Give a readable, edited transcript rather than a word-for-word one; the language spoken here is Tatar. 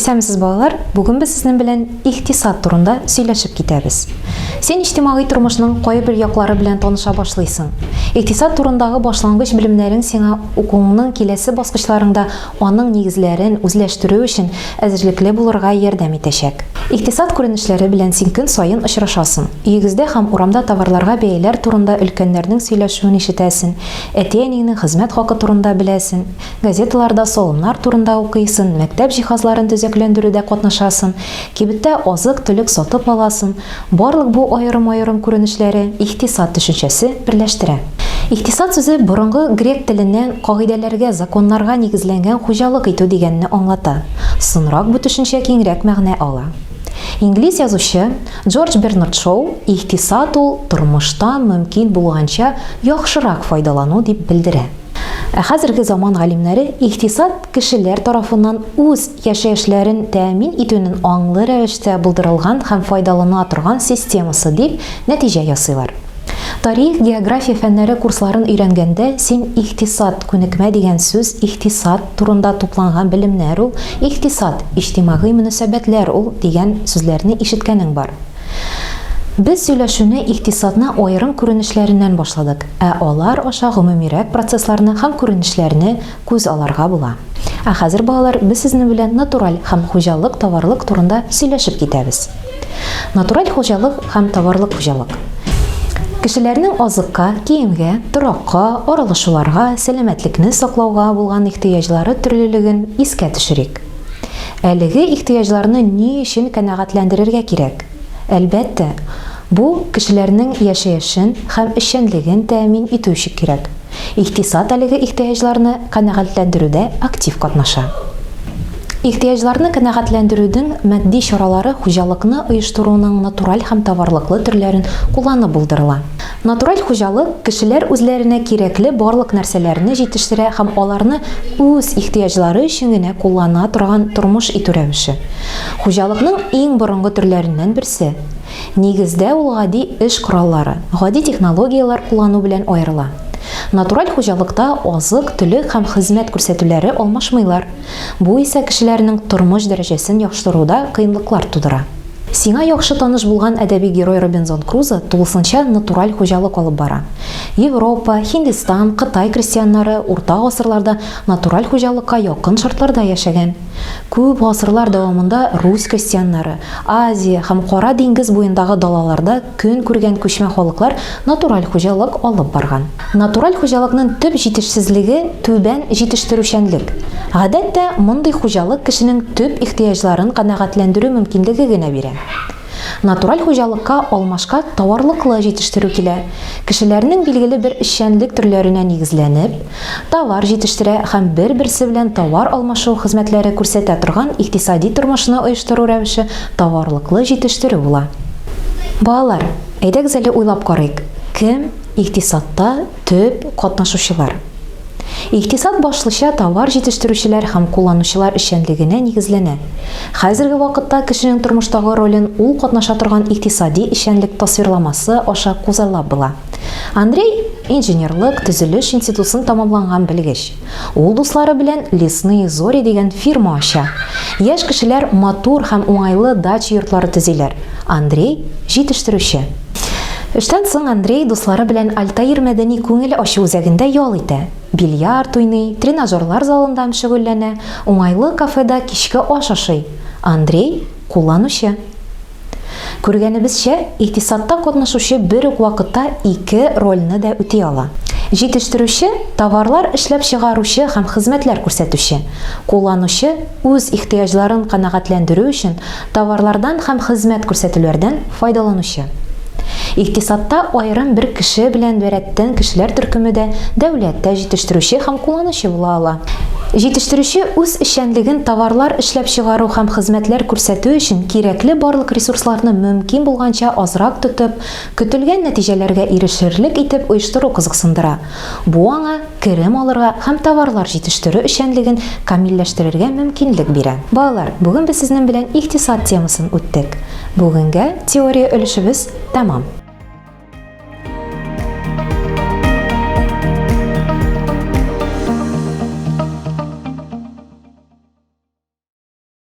Исәнмесез, балалар! Бүген без сезнең белән икътисад турында сөйләшеп китәбез. Син иҗтимагый тормышның кайбер яклары белән таныша башлыйсың. Икътисад турындагы башлангыч белемнәрең сиңа укуыңның киләсе баскычларыңда аның нигезләрен үзләштерү өчен әзерлекле булырга ярдәм итәчәк. Икътисад күренешләре белән син көн саен очрашасың. Өегездә һәм урамда товарларга бәяләр турында өлкәннәрнең сөйләшүен ишетәсең, әти-әниеңнең хезмәт хакы турында беләсең, газеталарда салымнар турында укыйсын, мәктәп җиһазларын төзекләндерүдә катнашасын, кибеттә азык-төлек сатып аласын, Барлык бу аерым-аерым күренешләре икътисад төшенчәсе берләштерә. Икътисад сүзе борынгы грек теленнән кагыйдәләргә, законнарга нигезләнгән хуҗалык итү дигәнне аңлата. Сонрак бу төшенчә киңрәк мәгънә ала. Инглиз язучы Джордж Бернард Шоу икътисад ул тормыштан мөмкин булганча яхшырак файдалану дип белдерә. Ә хәзерге заман галимнәре икътисад кешеләр тарафыннан үз яшәешләрен тәэмин итүнең аңлы рәвештә булдырылган һәм файдалана торган системасы дип нәтиҗә ясыйлар. Тарих, география фәннәре курсларын өйрәнгәндә син икътисад, күнекмә дигән сүз икътисад турында тупланган белемнәр ул, икътисад, иҗтимагый мөнәсәбәтләр ул дигән сүзләрне ишеткәнең бар. Без сөйләшүне икътисадны аерым күренешләреннән башладык, ә алар аша гомумирәк процессларны һәм күренешләрне күз аларга була. Ә хәзер, балалар, без сезнең белән натураль һәм хуҗалык товарлык турында сөйләшеп китәбез. Натураль хуҗалык һәм товарлык хуҗалык. Кешеләрнең азыкка, киемгә, торакка, аралашуларга, сәламәтлекне саклауга булган ихтыяҗлары төрлелеген искә төшерик. Әлеге ихтыяҗларны ни өчен канәгатьләндерергә кирәк? Әлбәттә, бу, кешеләрнең яшәешен һәм эшчәнлеген тәэмин итү өчен кирәк. Икътисад әлеге ихтыяҗларны канәгатьләндерүдә актив катнаша. Ихтыяҗларны канәгатьләндерүнең матди чаралары хуҗалыкны оештыруның натураль һәм товарлыклы төрләрен кулланып булдырыла. Натураль хуҗалык, кешеләр үзләренә кирәкле барлык нәрсәләрне җитештерә һәм аларны үз ихтыяҗлары өчен генә куллана торган тормыш итү рәвеше. Хуҗалыкның иң борынгы төрләреннән берсе. Нигездә ул гади эш кораллары, гади технологияләр куллану белән аерыла. Натураль хуҗалыкта азык, төлек һәм хезмәт күрсәтүләре алмашмыйлар. Бу исә кешеләрнең тормыш дәрәҗәсен яхшыруда кыенлыклар тудыра. Сиңа яхшы таныш булган әдәби герой Робинзон Крузо тулысынча натураль хуҗалык алып бара. Европа, Һиндстан, Кытай крестьяннары урта гасырларда натураль хуҗалыкка якын шартларда яшәгән. Күп гасырлар дәвамында Русь крестьяннары, Азия һәм Кара диңгез буендагы далаларда көн күргән күчмә халыклар натураль хуҗалык алып барган. Натураль хуҗалыкның төп җитешсезлеге, түбән җитештерүчәнлек. Гадәттә, мондый хуҗалык кешенең төп ихтыяҗларын канәгатьләндерү мөмкинлеге генә бирә. Натураль хуҗалыкка алмашка товарлыклы җитештерү килә. Кешеләрнең билгеле бер эшчәнлек төрләренә нигезләнеп, товар җитештерә һәм бер-берсе белән товар алмашу хезмәтләре күрсәтә торган икътисади тормышны оештыру рәвеше товарлыклы җитештерү була. Балалар, әйдәгез әле уйлап карыйк, кем икътисадта төп катнашучылар? Икътисад башлыча товар җитештерүчеләр һәм кулланучылар эшчәнлегенә нигезләнә. Хәзерге вакытта кешенең тормыштагы ролен ул катнаша торган икътисади эшчәнлек тасвирламасы аша күзаллап була. Андрей, инженерлык, төзелеш институтын тәмамланган белгеч. Ул дуслары белән Лесные зори дигән фирма ача. Яшь кешеләр матур һәм уңайлы дача йортлары төзиләр. Андрей, җитештерүче. Эштән соң Андрей дуслары белән Альтаир мәдәни күңел ачу үзәгендә ял итә, бильярд уйный, тренажерлар залында шөгыльләнә, уңайлы кафеда кичке аш ашый. Андрей, кулланучы. Күргәнебезчә, икътисадта катнашучы бер үк вакытта ике рольне дә үти ала. Җитештерүче, товарлар эшләп чыгаручы һәм хезмәтләр күрсәтүче. Кулланучы, үз ихтыяҗларын канәгатьләндерү өчен товарлардан һәм хезмәт күрсәтүләрдән файдаланучы. Икътисадта аерым бер кеше белән беррәттән кешеләр төркеме дә, дәүләт тә җитештерүче һәм кулланучы була ала. Җитештерүче үз эшчәнлеген товарлар эшләп чыгару һәм хезмәтләр күрсәтү өчен кирәкле барлык ресурсларны мөмкин булганча азрак тотып, көтелгән нәтиҗәләргә ирешерлек итеп оештыру кызыксындыра. Бу аңа керем алырга һәм товарлар җитештерү эшчәнлеген камилләштерергә мөмкинлек бирә. Балалар, бүген без сезнең белән икътисад темасын үттек. Бүгенгә теория өлешебез тәмам.